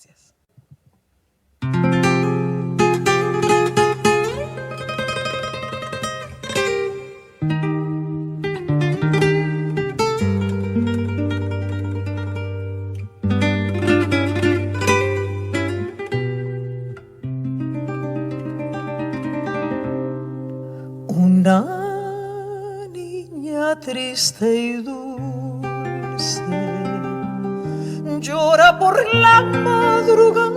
Gracias. Una niña triste y dulce llora por la madrugada,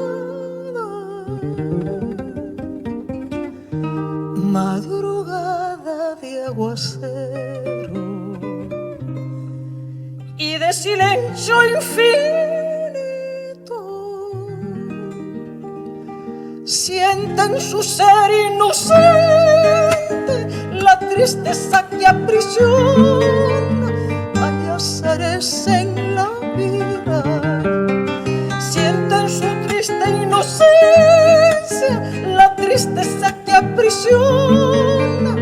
madrugada de aguacero y de silencio infinito. Siente en su ser inocente la tristeza que aprisiona. Hay azares en la vida. Siente en su triste inocencia la tristeza que aprisiona.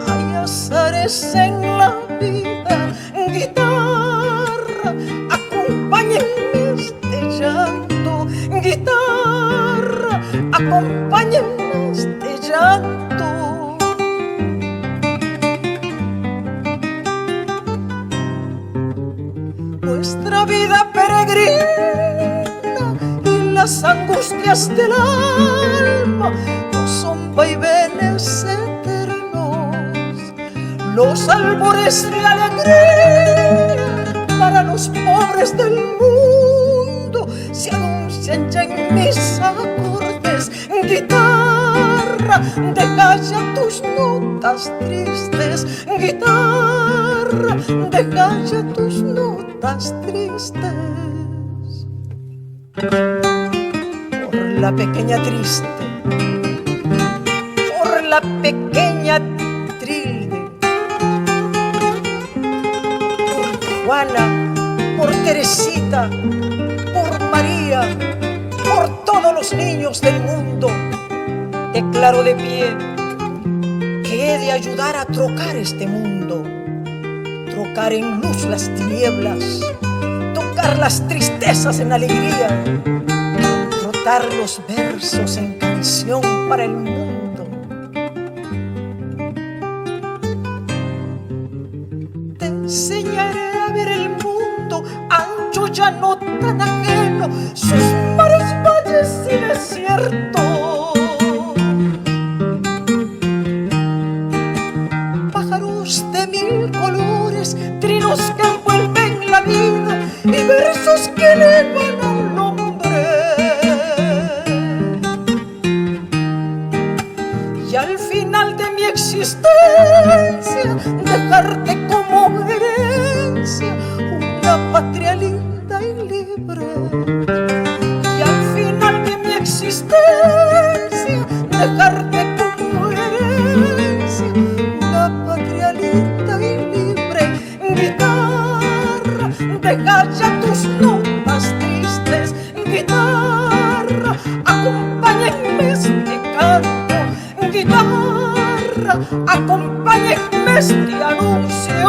Hay azares en la vida. Guitarra, acompáñenme este llanto. Guitarra, acompáñenme este llanto. Nuestra vida peregrina y las angustias del alma no son vaivenes eternos, los albores de alegría para los pobres del mundo se anuncian ya en mis acordes. Guitarra, deja ya tus notas tristes. Guitarra, deja ya tus notas tristes. Por la pequeña triste, por la pequeña Trilde, por Juana, por Teresita, por María, por todos los niños del mundo, declaro de pie que he de ayudar a trocar este mundo, trocar en luz las tinieblas, tocar las tristezas en alegría, trotar los versos en canción para el mundo. Te enseñaré a ver el mundo ancho, ya no tan ajeno, sus mares, valles y desiertos. Pájaros de mil colores, trinos que envuelven la vida y versos que elevan al hombre. Y al final de mi existencia, dejarte como herencia una patria linda y libre. Y al final de mi existencia, dejarte como herencia una patria linda y libre. Guitarra, deja ya tus notas tristes. Guitarra, acompáñenme este canto. Guitarra, acompáñenme este anuncio.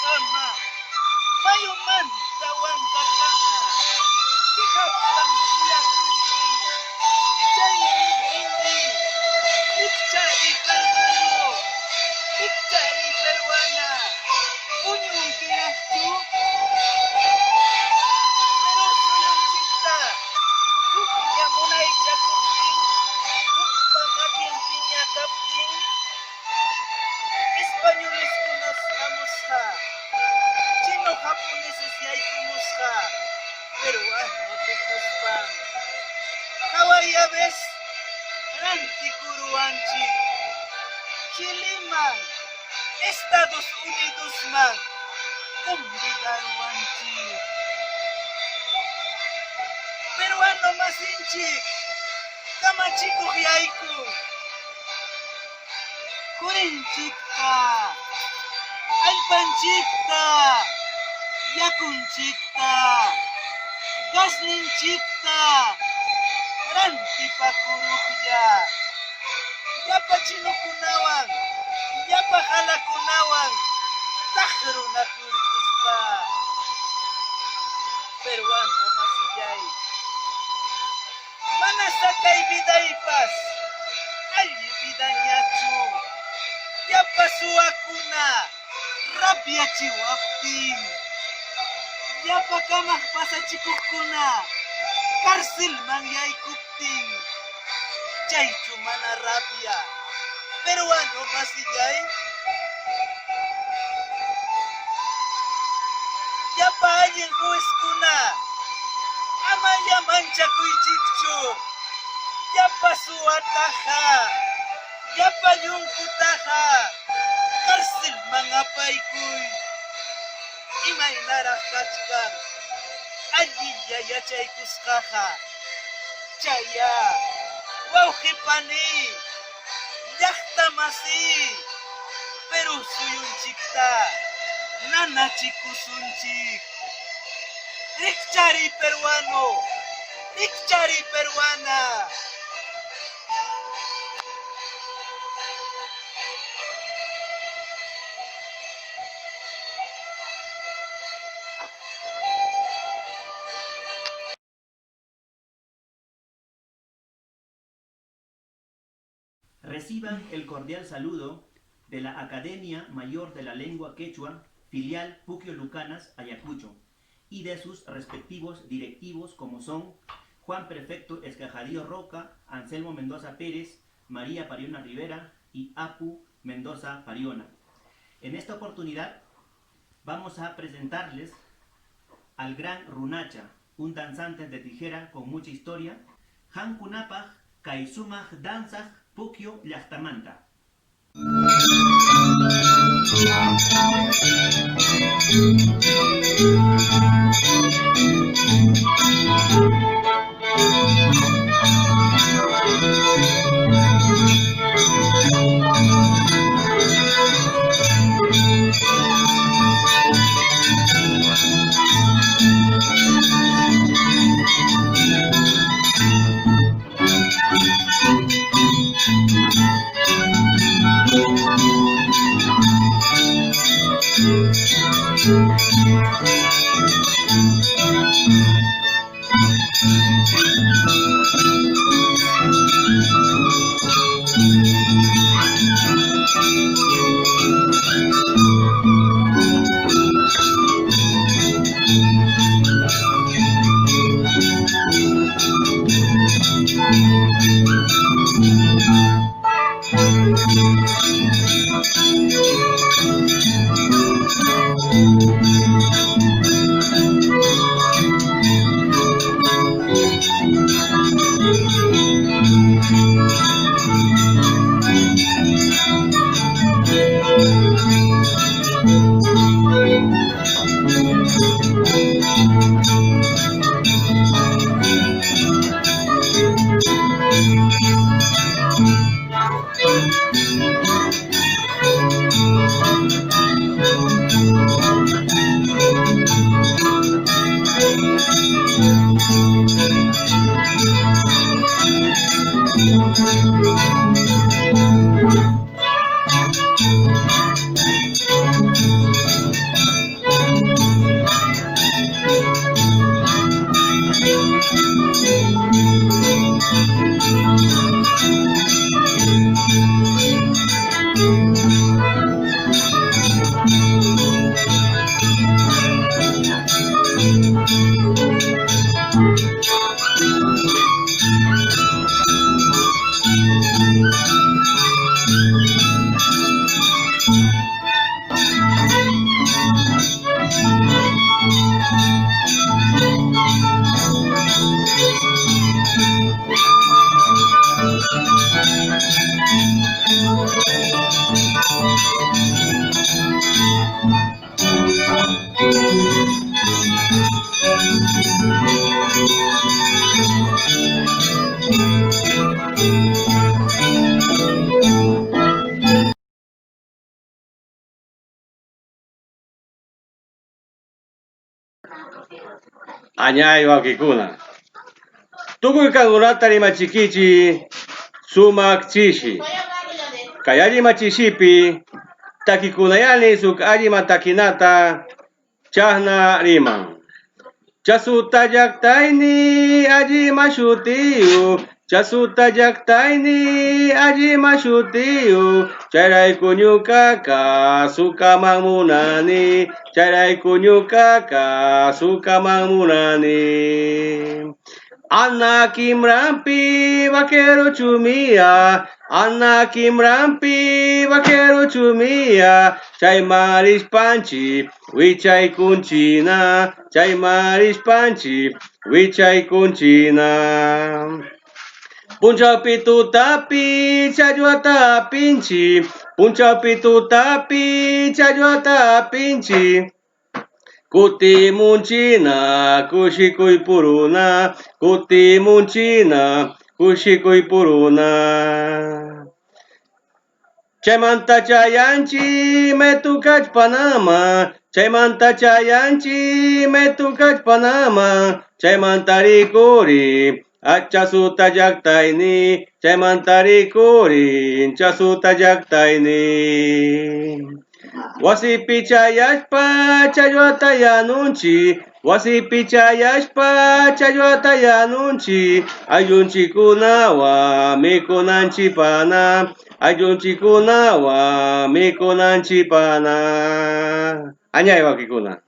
Kama, Mayumanta Wankakama, chiqaptam kuyakuyki, chaymi nini, rikchariy peruano, rikchariy peruana, puñunkiraqchu? Perú suyunchikta huklla munaychakuptin, hukpa makinpiña kaptin, españoleskunas hamusqa, chino japoneses yaykumusqa, peruano tukuspan. Qaway a ves rantikuruwanchik, Chiliman, Estados Unidosman convidaruwanchik. Peruano masinchik kamachikuq yaykun, qurinchikta, allpanchikta, yakunchikta, gasninchikta rantipakuruqlla, llapa chinokunawan, llapa jalakunawan taqrunakurkuspa. Peruano masillay, mana sakay vidaypas alli vidañachu, llapa suwakuna rabiachiwaptin, llapa kamaq pasachikuqkuna carcelman yaykuptin, chaychu mana rabia, peruano masillay? Llapa allin juezkuna, amaya manchakuychikchu, llapa suwataqa, llapa llunkutaqa carcelman apaykuy. Imaynaraq kachkan allilla yachaykusqaqa, chaya wawqi paniy, llaqta masiy, Perú suyunchikta nanachikusunchik. Rikchariy peruano, rikchariy peruana. Reciban el cordial saludo de la Academia Mayor de la Lengua Quechua, filial Puquio Lucanas, Ayacucho, y de sus respectivos directivos como son Juan Prefecto Escajadillo Roca, Anselmo Mendoza Pérez, María Pariona Rivera y Apu Mendoza Pariona. En esta oportunidad vamos a presentarles al gran Runacha, un danzante de tijera con mucha historia, Hankunapaj kay sumaq danzaj Puquio llaqtamanta. Añay wawqikuna. Tukuy kankunata rimachikichi sumak chishi. Kay allima chishipi takikunayani suk allima takinata chasna riman. Chasuta llaqtayni allima shutiyu, chasuta llaqtayni allima shutiyu, chayrayku ñuqaqa sukaman munani, chayrayku ñuqaqa sukaman munani. Ana kimranpi vaquero chumia, Ana kimranpi vaquero chumia, chayman rishpanchi wichaykunchina, chayman rishpanchi wichaykunchina. Punchawpi tutapi challwata apinchi, punchawpi tutapi challwata apinchi. Kutimunchina kushikuypuruna, kutimunchina kushikuypuruna. Chaymanta chayanchi metukachpanama, chaymanta chayanchi metukachpanama, chaymanta rikuri achasuta llaqtayni, chaymanta rikuri chasuta llaqtayni. Wasipi chayashpa challwata yanunchi, wasipi chayashpa challwata yanunchi, ayllunchikunawan mikunanchikpana, ayllunchikunawan mikunanchikpana. Añay wawqikuna.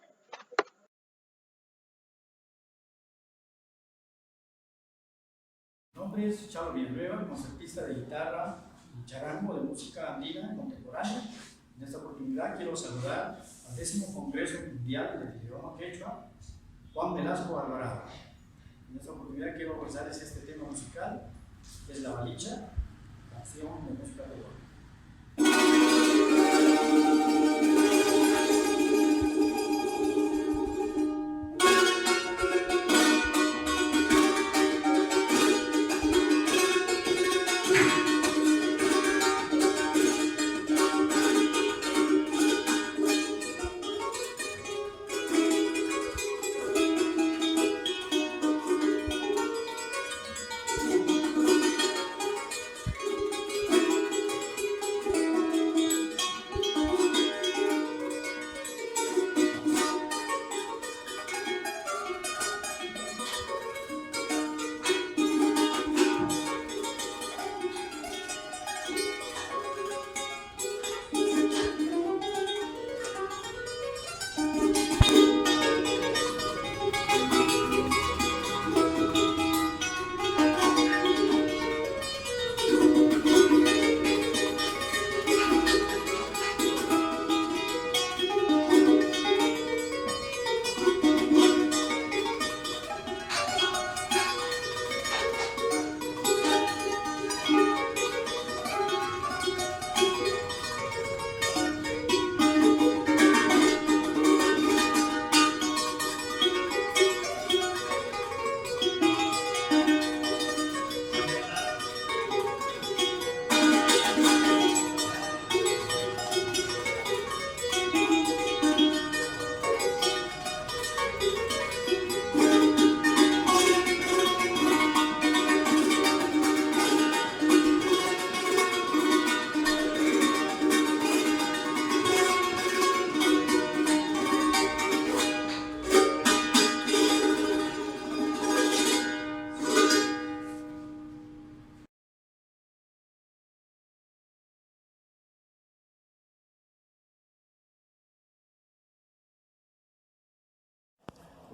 Mi nombre es Chalo Villanueva, concertista de guitarra y charango de música andina contemporánea. En esta oportunidad quiero saludar al 10º Congreso Mundial del Idioma Quechua, Juan Velasco Alvarado. En esta oportunidad quiero ofrecerles este tema musical, que es La Valicha, canción de música peruana.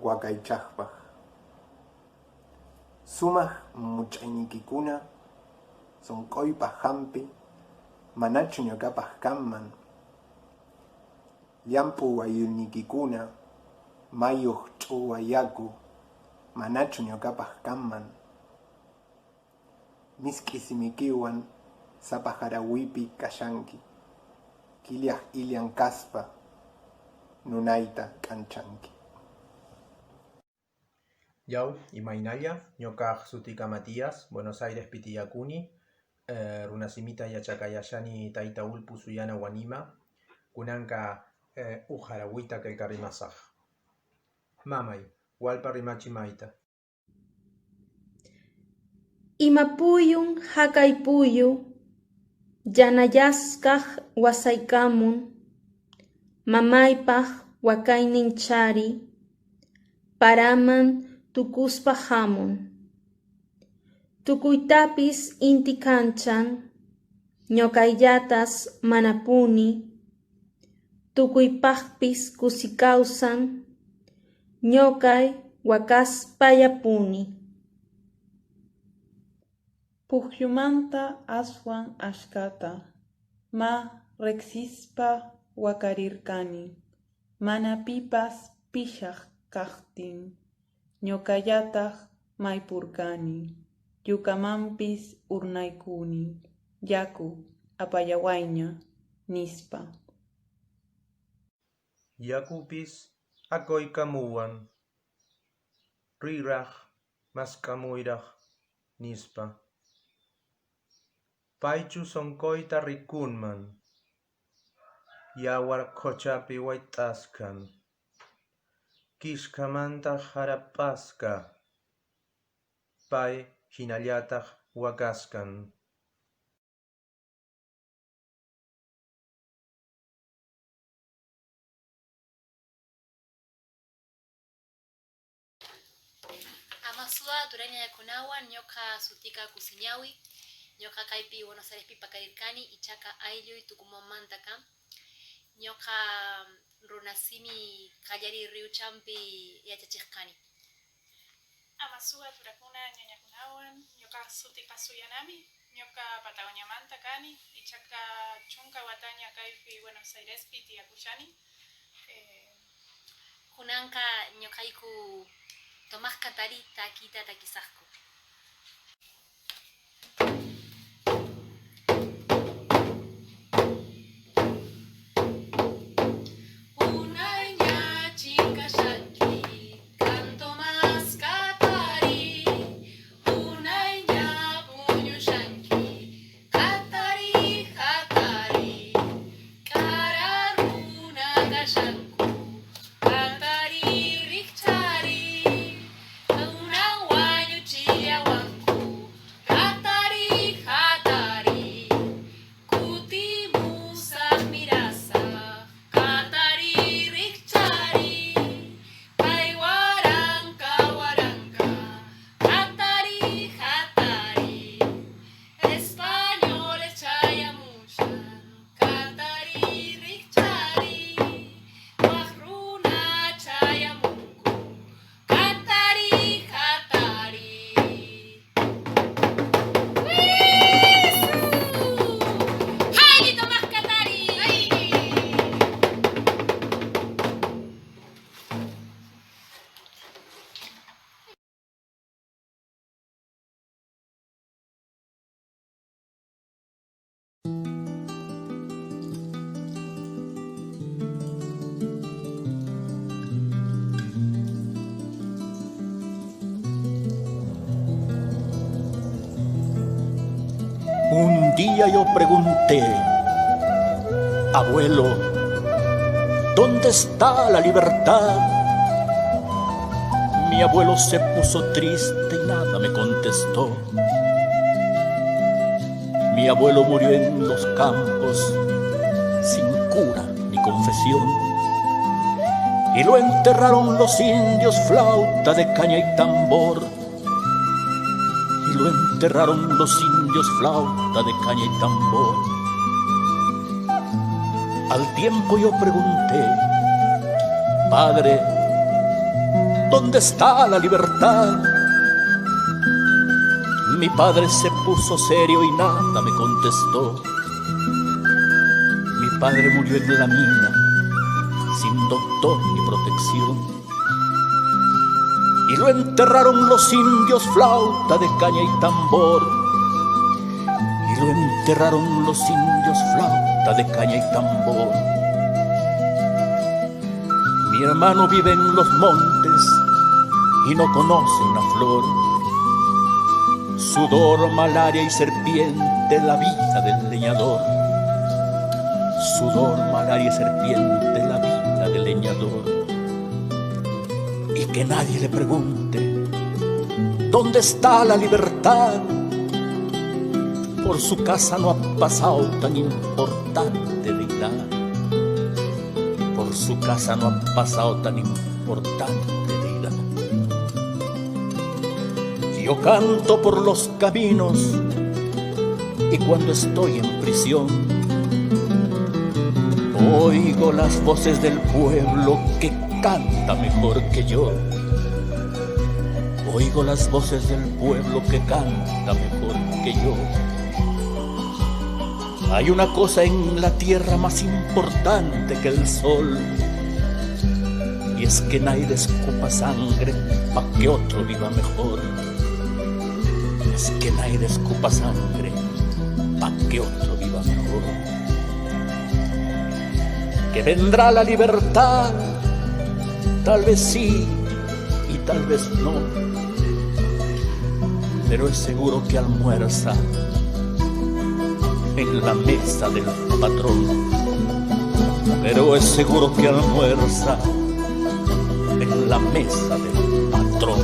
Waqaychaqpaq sumaq much'ayniykikuna sunquypaq hampi, manachu ñuqapaq kanman? Llamp'u wayuyniykikuna mayuq ch'uwa yaku, manachu ñuqapaq kanman? Misk'i simiykiwan sapa harawipi kashanki, killaq illan kaspa nunayta k'anchanki. Yaw, imaynalla, ñuqaq sutiyqa Matías, Buenos Aires tiyakuni, runasimita yachaqayashani tayta Ulpu Suyana Wanima, kunanqa huk harawita qillqarimasaq. Mamay, wallpa rimachi mayta. Ima puyun haqay puyu yanayasqaq wasaykamun, mamaypaq waqaynin chari paraman tukuspa hamun. Tukuytapis inti kanchan, ñuqayllatas manapuni, tukuypaqpis kusi kawsan, ñuqay waqaspallapuni. Pukyumanta aswan ashkata ma riqsispa waqarirqani, mana pipas pishaq kaqtin, ñuqallataq maypurqani, yukamanpis urmaykuni, yaku apallawayña nispa. Yakupis aquykamuwan, riyraq mask'amuyraq nispa. Paychu sunquyta rikunman, yawar quchapi wayt'asqan, kichkamanta harap'asqa, pay hinallataq waqasqan. Amasua turañakunawan ñuqa sutiqa Kusiñawi, ñuqa kaypi Buenos Airespi paqarirqani ichaqa aylluy Tucumanmanta kan. Ñuqa runasimi qallariy riwchanpi yachachiq kani. Amasua turakuna ñañakunawan, ñuqa sutiqa Suyanami, ñuqa Patagoniamanta kani, ichaqa chunka wataña kaypi Buenos Airespi tiyakushani. Kunanqa ñuqayku Tomás Katari takita takisaqku. Unayña chinkashanki kan Tomás Katari, unayña puñushanki, hatari hatari, k'ara runa kashanku, hatari rikchari, kunan wañuchillawanku, hatari hatari, kutimusaq mirasaq, hatari rikchari, pay waranka waranka, hatari hatari, españoles chayamushan, hatari rikchari, waq runa chayamunku, hatari hatari. ¡Hayli Tomás Katari! Un día yo pregunté, abuelo, ¿dónde está la libertad? Mi abuelo se puso triste y nada me contestó. Mi abuelo murió en los campos, sin cura ni confesión. Y lo enterraron los indios, flauta de caña y tambor. Y lo enterraron los indios, flauta de caña y tambor. Al tiempo yo pregunté, padre, ¿dónde está la libertad? Mi padre se puso serio y nada me contestó. Mi padre murió en la mina, sin doctor ni protección. Y lo enterraron los indios, flauta de caña y tambor. Y lo enterraron los indios, flauta de caña y tambor. Mi hermano vive en los montes y no conoce una flor. Sudor, malaria y serpiente, la vida del leñador. Sudor, malaria y serpiente, la vida del leñador. Y que nadie le pregunte, ¿dónde está la libertad? Por su casa no ha pasado tan importante deidad. Por su casa no ha pasado tan importante deidad. Yo canto por los caminos y cuando estoy en prisión, oigo las voces del pueblo que canta mejor que yo. Oigo las voces del pueblo que canta mejor que yo. Hay una cosa en la tierra más importante que el sol, y es que nadie escupa sangre pa' que otro viva mejor. Es que nadie escupa sangre pa' que otro viva mejor. Que vendrá la libertad, tal vez sí y tal vez no, pero es seguro que almuerza en la mesa del patrón. Pero es seguro que almuerza en la mesa del patrón.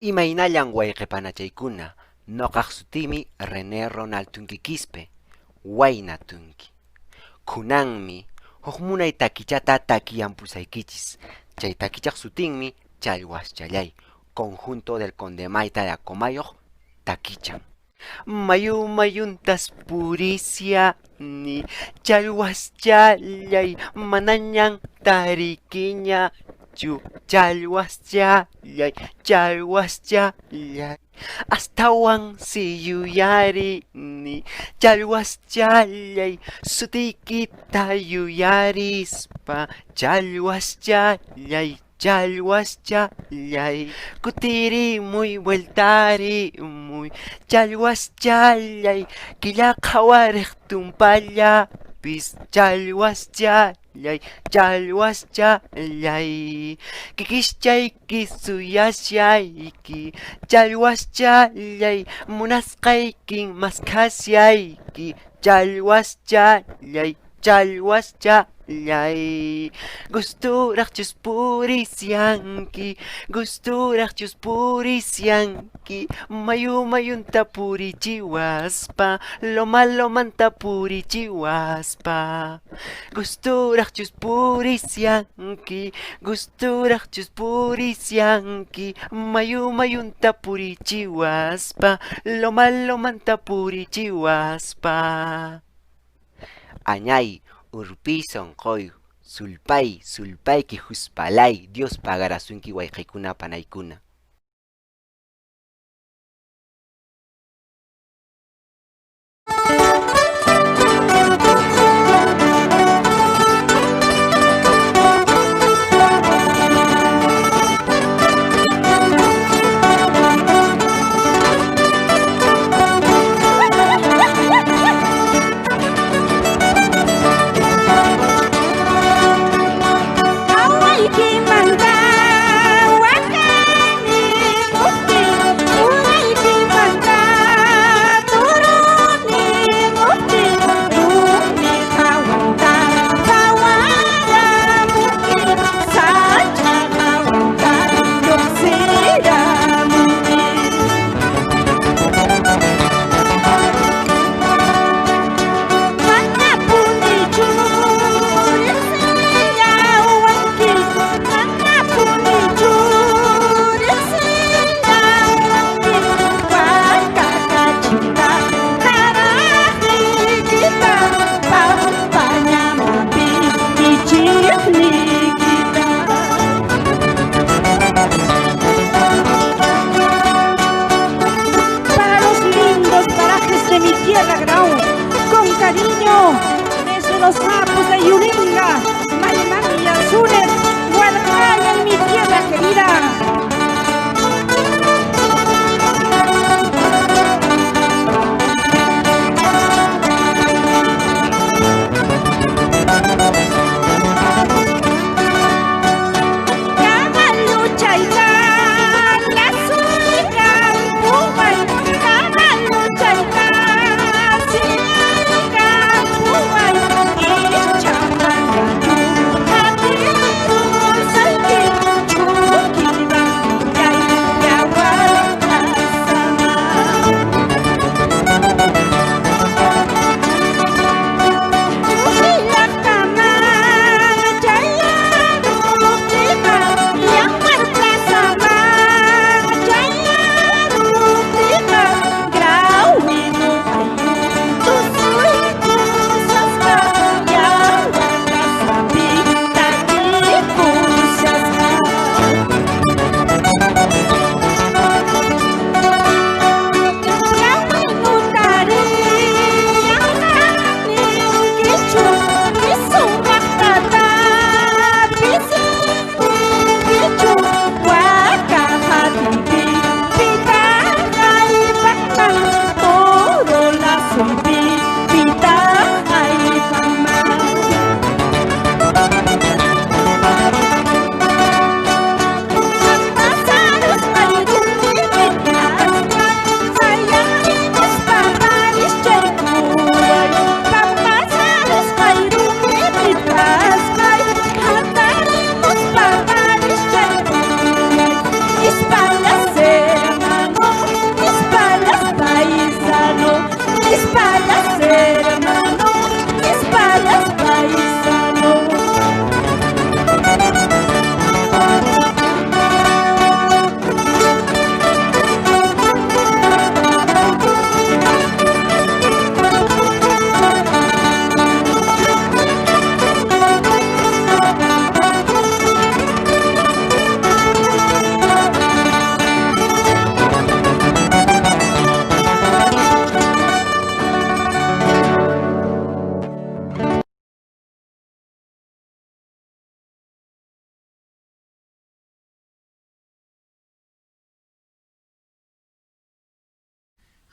Imaynallan wayqe panachaykuna, Noqaq sutimi René Ronald Tunki Quispe, Wayna Tunki. Kunanmi huk munay takichata takiyampusaykichis. Chay takichaq sutinmi Challwaschallay, conjunto del Condemayta de Acomayoq takichan. Mayu mayuntas purisiani, challwaschallay, manañan tarikiñachu, challwaschallay, challwaschallay, astawan si yuyarini, challwaschallay, sutiykita yuyarispa, challwaschallay, challwaschallay, kutirimuy vueltarimuy, challwaschallay, killa qhawariq tumpallapis, challwaschallay, challwaschallay, kikischayki suyashayki, challwaschallay, munasqaykin maskhashayki, challwaschallay, challwaschallay, gusturaqchus purisyanki, gusturaqchus purisyanki, mayu mayunta purichiwaspa, loma lomanta purichiwaspa, gusturaqchus purisyanki, gusturaqchus purisyanki, mayu mayunta purichiwaspa, loma lomanta purichiwaspa. Añay, urpi sonqoy, sulpay, sulpayki huspalay, Dios pagarasunki wayqiykuna panaykuna. Awaykimanta wakani.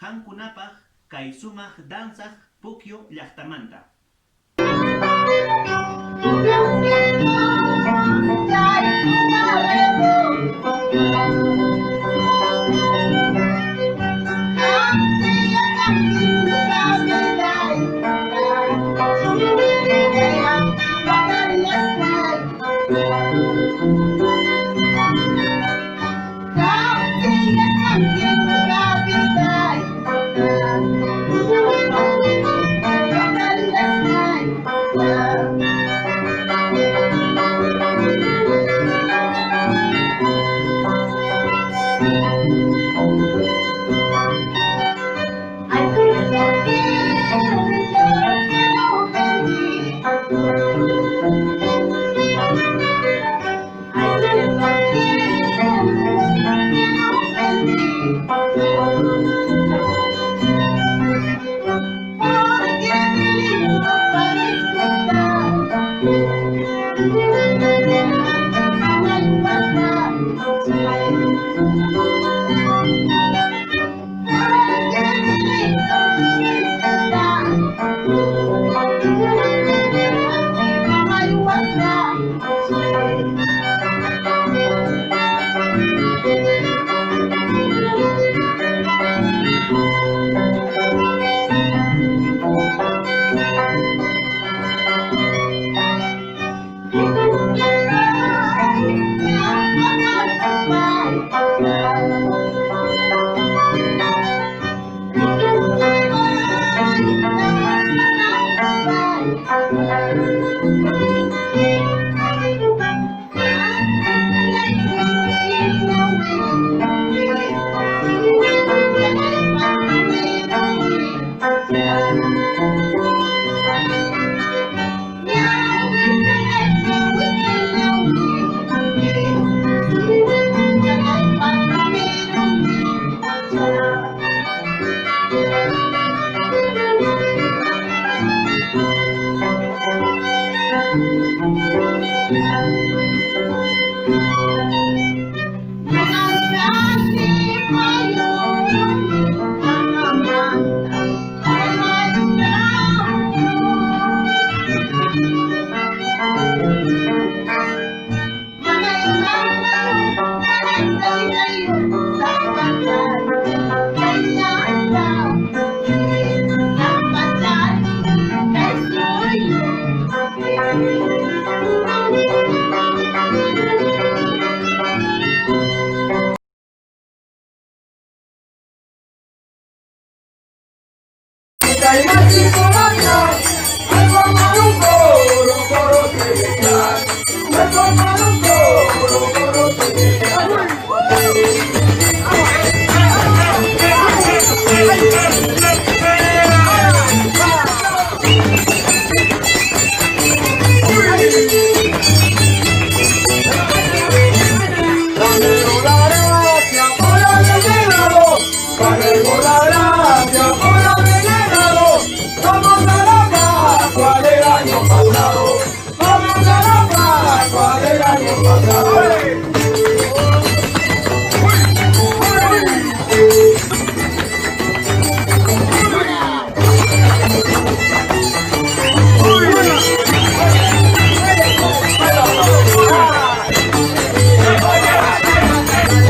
Qamkunapaq kay sumaq danzaq Puquio llaqtamanta.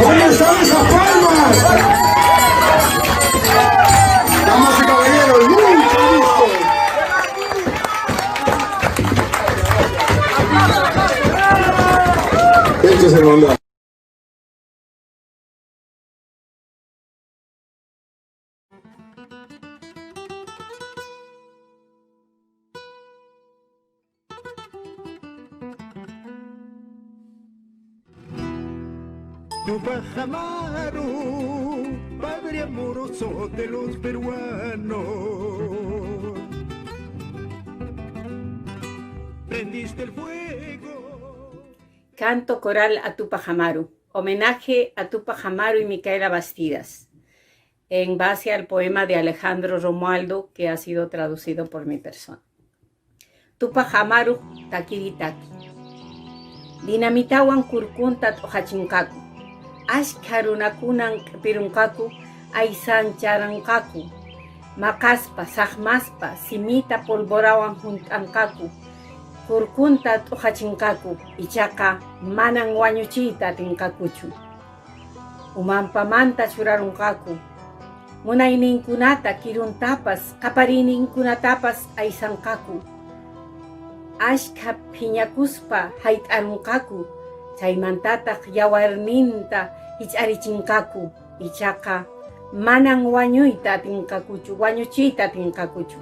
¿Dónde están esas palmas? Damas y caballeros, mucho gusto. Esto es hermandad. Tupac Amaru, padre amoroso de los peruanos. Prendiste el fuego. Canto coral a Tupac Amaru. Homenaje a Tupac Amaru y Micaela Bastidas, en base al poema de Alejandro Romualdo que ha sido traducido por mi persona. Tupac Amaru takiritaki. Dinamitawan kurkunta t'uhachinqaku. Ashkha runakunan q'ipirunqaku, aysancharanqaku, maqaspa, saqmaspa, simita polvorawan hunt'anqaku, kurkunta t'uqachinqaku, ichaqa manan wañuchiyta atinqakuchu. Umanpamanta churarunqaku, munayninkunata kiruntapas, qapariyninkunatapas aysanqaku, ashkha phiñakuspa hayt'arunqaku, chaymantataq yawarninta hich'arichinqaku, ichaqa manan wañuyta atinqakuchu, wañuchiyta atinqakuchu.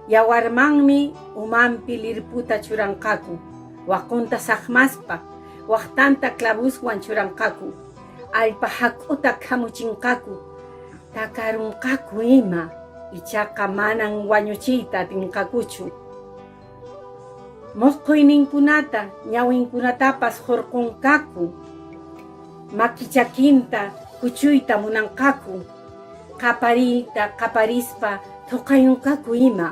Yawarmanmi umanpi lirputa churanqaku, waqunta saqmaspa, waqtanta clavuswan churanqaku, allpa hak'uta khamuchinqaku, takarunqaku ima, ichaqa manan wañuchiyta atinqakuchu. Musquyninkunata, ñawinkunatapas hurqunqaku, makichakinta kuchuyta munanqaku, qapariyta qaparispa thuqayunqaku ima,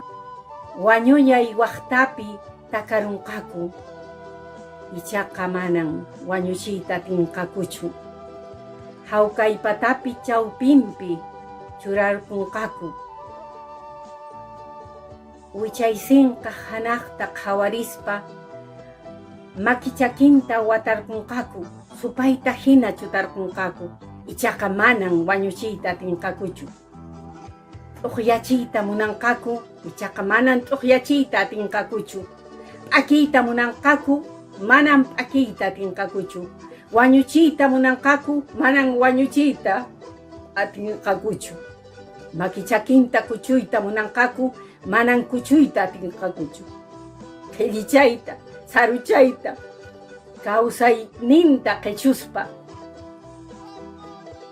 wañuyay waqtapi takarunqaku, ichaqa manan wañuchiyta atinqakuchu. Hawkaypatapi chawpinpi churarqunqaku. Wichaysinqa hanaqta qhawarispa makichakinta watarqunqaku, supayta hina chutarqunqaku, ichaqa manan wañuchiyta atinqakuchu. T'uqyachiyta munanqaku, ichaqa manan t'uqyachiyta atinqakuchu. P'akiyta munanqaku, manan p'akiyta atinqakuchu. Wañuchiyta munanqaku, manan wañuchiyta atinqakuchu. Makichakinta kuchuyta munanqaku, manan kuchuyta atinqakuchu. Qhillichayta, saruchayta, kawsayninta qhichuspa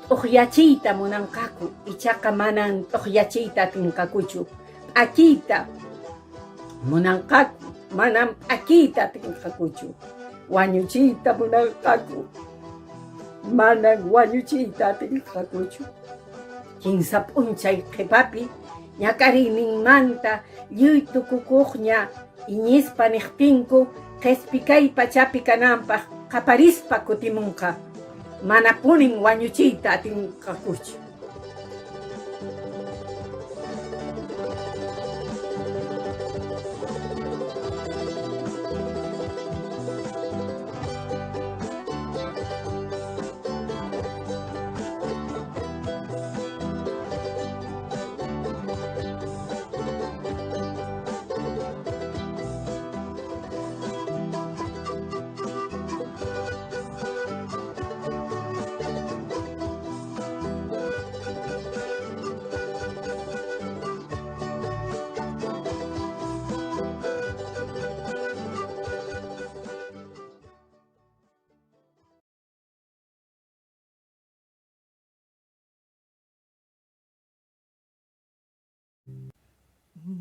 t'uqyachiyta munanqaku, ichaqa manan t'uqyachiyta atinqakuchu. P'akiyta munanqaku, manan p'akiyta atinqakuchu. Wañuchiyta munanqaku, manan wañuchiyta atinqakuchu. Kinsa p'unchay qhipapi ñak'ariyninmanta lliw tukukuqña iñispa niqtinku qhispi kay pachapi kananpaq qaparispa kutimunqa, manapunin wañuchiyta atinqakuchu.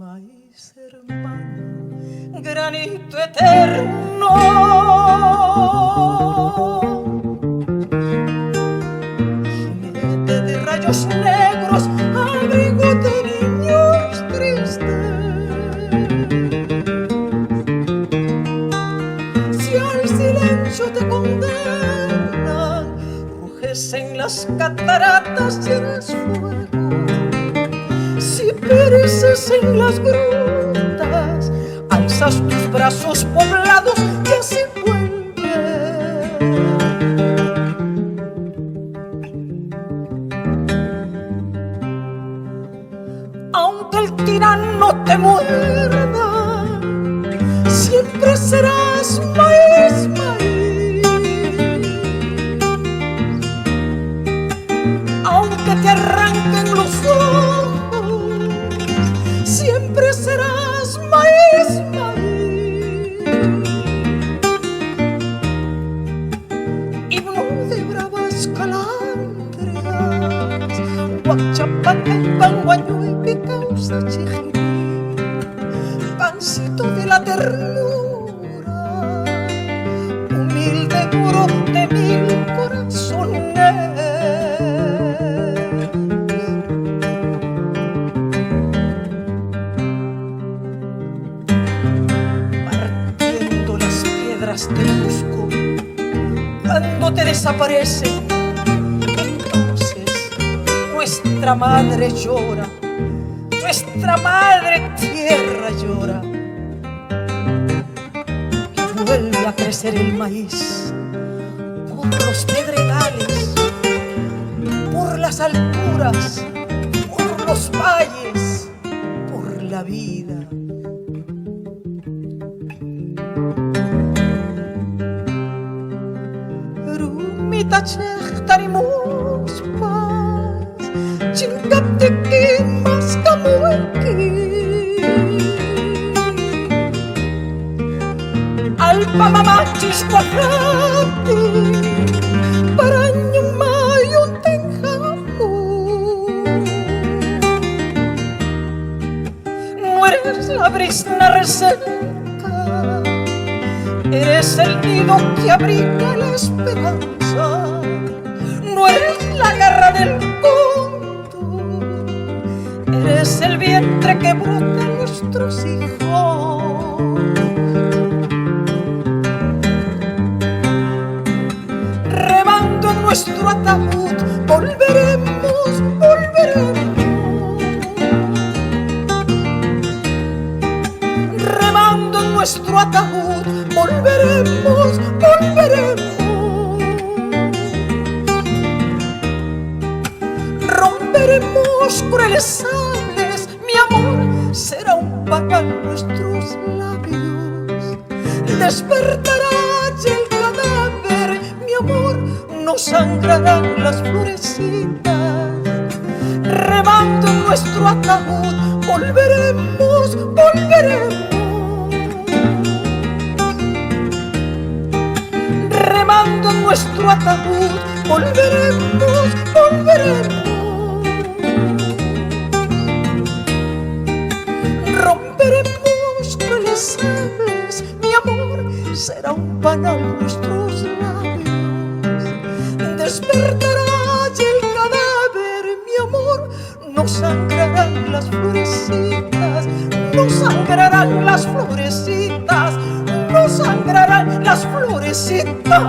Maíz hermano, granito eterno, jinete de rayos negros, abrigo de niños tristes. Si al silencio te condenan, ruges en las cataratas y eres fuego. Si pereces en las grutas, alzas tus brazos poblados y así vuelves. Aunque el tirano te muerda, siempre serás maíz, maíz. Aunque te arranquen los ojos, siempre serás maíz, maíz. Himno de bravas calandrias, Huachapata y Panguañuepi causa chijirí, pancito de la ternura, humilde muro de mil corazones. Partiendo las piedras te busco, cuando te desaparecen, entonces no Nuestra madre llora, nuestra madre tierra llora. Y vuelve a crecer el maíz por los pedregales, por las alturas, por los valles, por la vida. Rumita chejtarimuspas, chinkaptiki maskamueki. Alpa mamachis cuadrati, paraño mayo tenjamu. No eres la brisna reseca, eres el nido que abriga la esperanza. No eres la garra del cóndor, eres el vientre que brota nuestros hijos. Remando en nuestro ataúd, volveremos, volveremos. Remando en nuestro ataúd, volveremos, volveremos. Romperemos crueles sables, mi amor será un pañal en nuestros labios. Despertará el cadáver, mi amor, no sangrarán las florecitas. Remando en nuestro ataúd, volveremos, volveremos. Remando en nuestro ataúd, volveremos, volveremos. Romperemos crueles sables, mi amor será un panal en nuestros labios. Despertará el cadáver, mi amor, no sangrarán las florecitas, no sangrarán las florecitas, no sangrarán las florecitas.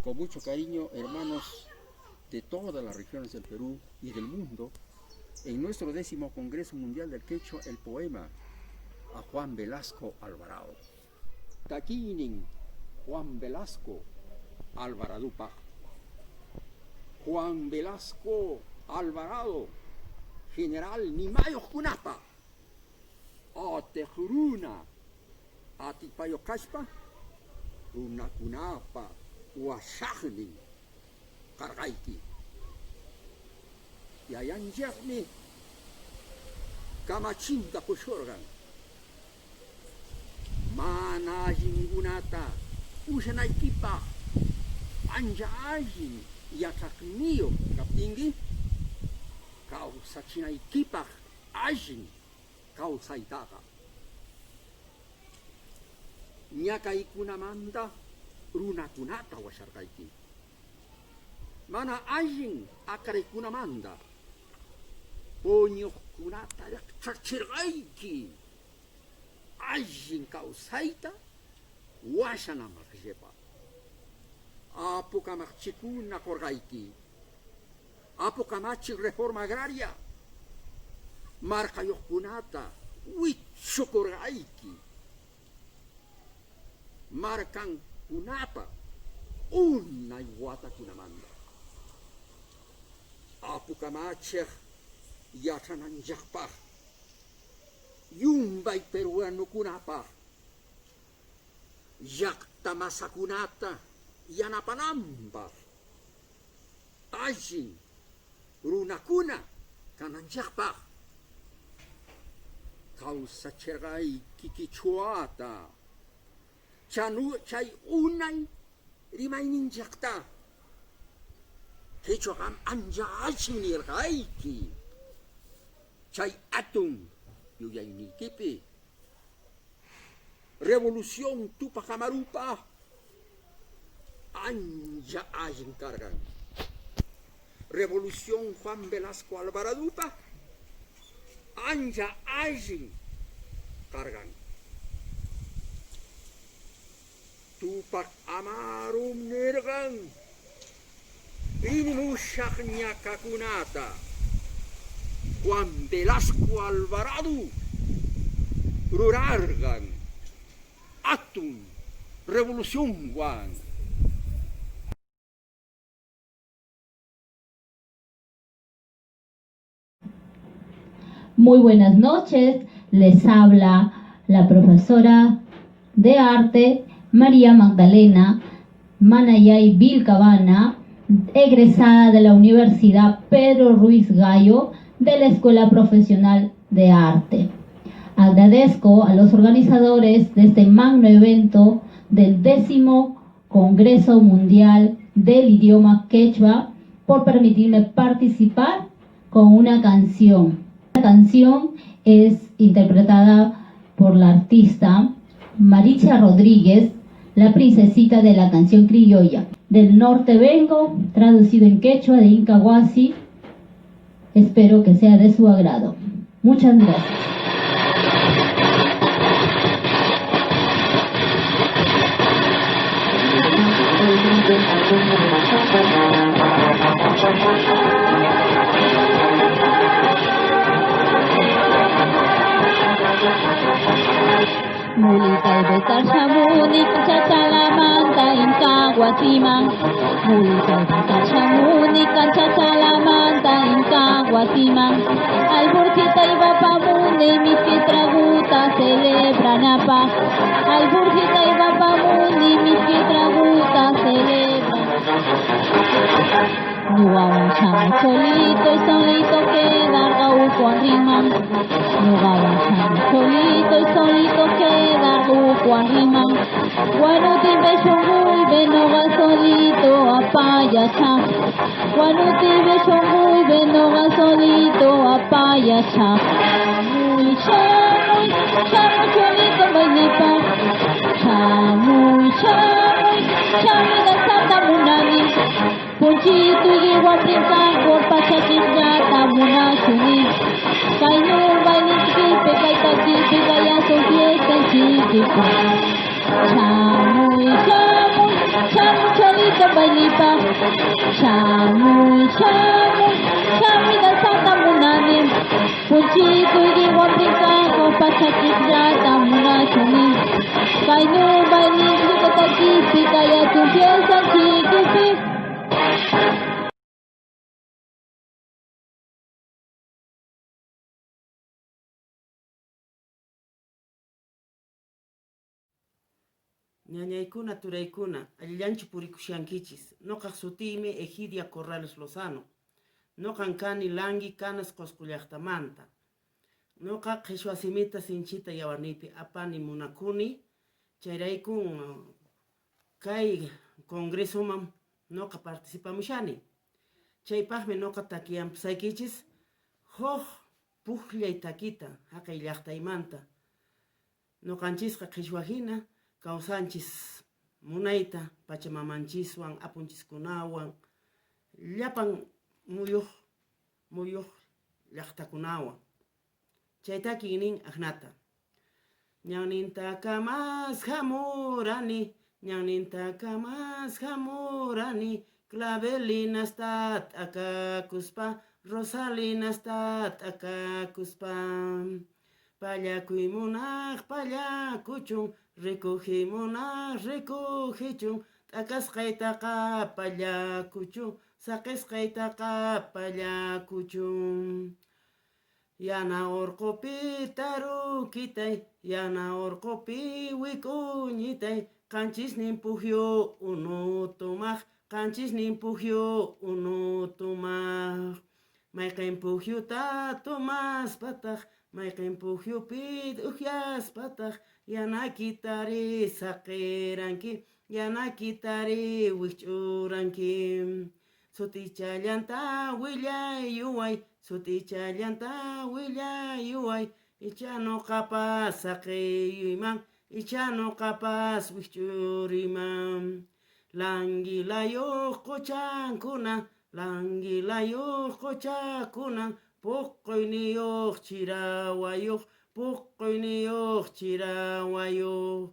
Con mucho cariño, hermanos de todas las regiones del Perú y del mundo, en nuestro 10º Congreso Mundial del Quechua, el poema a Juan Velasco Alvarado. Taquinin Juan Velasco Alvaradupa. Juan Velasco Alvarado, general Nimayo Kunapa. Atejuruna, Atipayo Kashpa, Runakunapa, Washagnin, Kargaiki. Yayanjaqmi kamachinta qushurqan. Mana allinkunata ushanaykipaq ancha allin yachaqniyuq kaptinki kawsachinaykipaq allin kawsaytaqa. Ñakaykunamanta runakunata washarqayki. Mana allin akraykunamanta puñuqkunata llaqchachirqayki. Allin kawsayta washanamaqllepa. Apu kamachikuna qurqayki. Apu kamachi reforma agraria. Markayuqkunata wichukurqayki. Markankunapa unay watakunamanta. Apu kamachiq yach'ananchikpaq yumpay peruanukunapaq llaqta masakunata yanapananpaq allin runakuna kananchikpaq kawsachirqayki qichwata chay unay rimayninchikta qichwaqam ancha allin nirqayki chay atun yuyayniykipi. Revolución Tupac Amarupa ancha allin karqan. Revolución Juan Velasco Alvaradupa ancha allin karqan. Tupac Amarum nirqan rinmushaq ñakakunata Juan Velasco Alvarado rurarqan atun revolución Juan. Muy buenas noches, les habla la profesora de arte María Magdalena Manayay Vilcabana, egresada de la Universidad Pedro Ruiz Gallo de la Escuela Profesional de Arte. Agradezco a los organizadores de este magno evento del 10º Congreso Mundial del Idioma Quechua por permitirme participar con una canción. La canción es interpretada por la artista Maricha Rodríguez, la princesita de la canción criolla. Del norte vengo, traducido en quechua de Incahuasi. Espero que sea de su agrado. Muchas gracias. Mulita y besar shamuni, chachalamanta Incahuasiman. Mulita y besar shamuni, chachalamanta Incahuasiman. Alburjita y vapamuni, miski traguta celebranapa. Alburjita y vapamuni, miski traguta celebranapa. Nugawan shamu cholito y solito quedar Juan Riman. Nugawan shamu cholito y solito quedar Juan Riman. Guanuti beshonguy benoga solito apayacha. Guanuti beshonguy benoga solito apayacha. Muy shamuy, shamu cholito bainipa. Shamuy, shamuy, shamuy danzata munani. Ponchito y guaprinca por pachachillata munashuni. Kainu bainikipe kaitachipi kayaso fiesta en chiquipa. Chamuy, chamuy, chamuy cholito Bailipaq. Shamuy, shamuy, shamuy danzata munani. Punchikuykiwan brinkanku pachachiqllata munashani. Kaynu baylinchikta takispi kayachun fiesta chikupi. Ñañaykuna turaykuna, allillanchu purikushankichis. Nuqaq sutiymi Egidia Corrales Lozano. Nuqan kani Langui Canas Qusqu llaqtamanta. Nuqa qhichwa simita sinchita yawarniypi apani munakuni, chayraykun kay congresoman nuqa participamushani. Chaypaqmi nuqa takiyanpusaykichis huk pukllay takita haqay llaqtaymanta. Nuqanchisqa qhichwa hina kawsanchis munayta pachamamanchiswan apunchiskunawan llapan muyuq muyuq llaqtakunawan. Chay takin nin aknata. Ñannintakamas hamurani, ñannintakamas hamurani, clavelinasta t'akakuspa, rosalinasta t'akakuspa. Pallakuy munaq pallakuchun, rikujiy munaq rikujichun, t'akasqaytaqa pallakuchun, saqisqaytaqa pallakuchun. Yana urqupi tarukitay, yana urqupi wik'uñitay, qanchisnin pukyu unu tumaq, qanchisnin pukyu unu tumaq. Mayqin pukyuta tumaspataq, mayqin pukyupi upyaspataq, yanakitari saqiranki, yanakitari wikch'uranki. Sutichallanta willayuway, sutichallanta willayuway, icha nuqapas saqiyuyman, icha nuqapas wikch'uriyman. Langilayuq quchankuna, langilayuq quchakuna, puquyniyuq chirawayuq, puquyniyuq chirawayuq.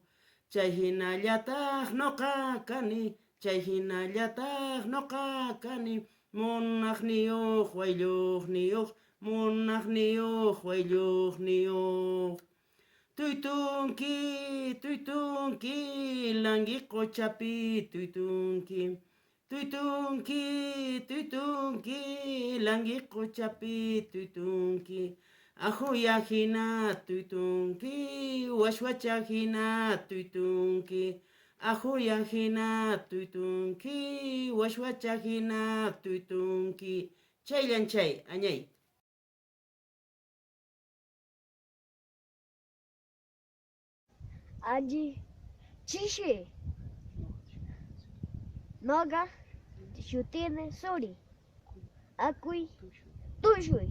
Chay hinallataq nuqa kani, chay hinallataq nuqa kani, munaqniyuq waylluqniyuq, munaqniyuq waylluqniyuq. Tuytunki, tuytunki, Langui quchapi tuytunki. Tuytunki, tuytunki, Langui quchapi tuytunki. Ahuya hina tuytunki, washwacha hina tuytunki. Ahuya hina tuytunki, washwacha hina tuytunki. Chayllan chay, añay. Alli chishi. Noga shutini Suri. Akuy tushuy.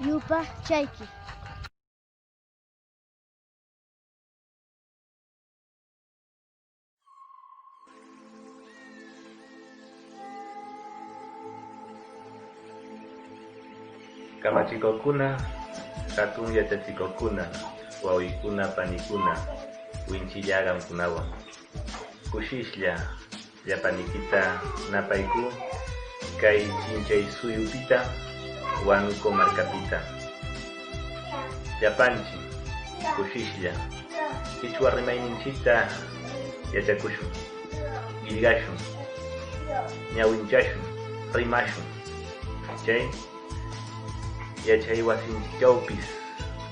Yupachayki. Kamachikuqkuna, hatun yachachikuqkuna, wawqikuna panikuna, winchilla qamkunawan. Kushishlla llapanikita napayku kay Chinchaysuyupita, Huánuco markapita. Llapanchik kushishlla qichwa rimayninchikta yachakushun, qillqashun, ñawinchashun, rimashun. Chay yachaywasinchikchawpis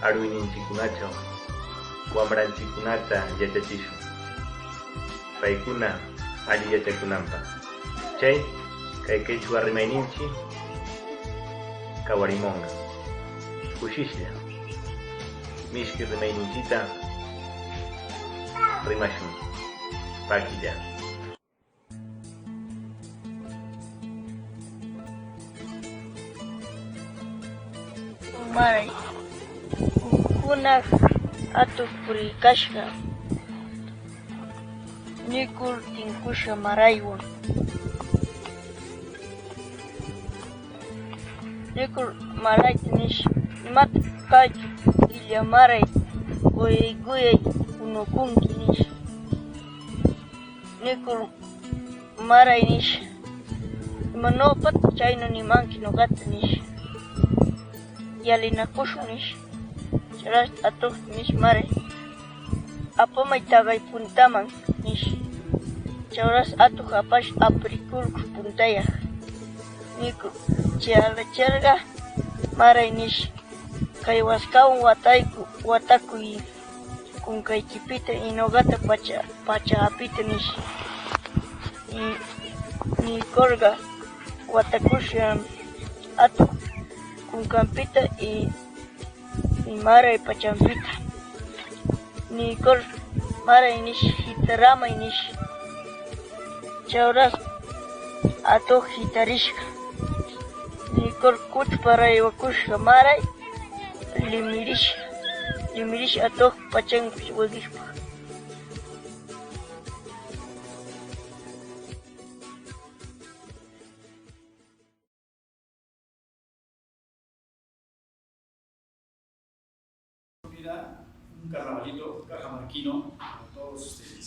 aruyninchikkunachaw wamranchikkunata yachachishun, paykuna alli yachakunanpaq. Chay kay qichwa rimayninchik kawarimunqa. Kushishlla mishki rimayninchikta rimashun. Pakilla. Maray hunaq atuq puriykashqa. Nirkur tinkushqa maraywan. Nirkur marayta nish: imataq kaychaw qilla maray quyay quyay punukunki nish. Nirkur maray nish: imanawpataq chaynaw nimanki ñuqata nish. Yalinakushun nish. Chayrashta atuqta nish maray: apamay taqay puntaman nish. Chawrashi atuq apash aprikurkush puntayaq. Nirkur chayracharqa maray nish: kay waskawan watakuy kunkaykipita y ñuqata pachaapita nish. Nirkurqa watakushqa atuq kunkanpita y maray pachanpita. Nirkur maray nish: hitaramay nish. Chawrashi atuq hitarishqa. Nirkur kuchpa aywakushqa maray limirishqa atuqpa pachanpa wiqishpa. Un carnavalito cajamarquino para todos ustedes.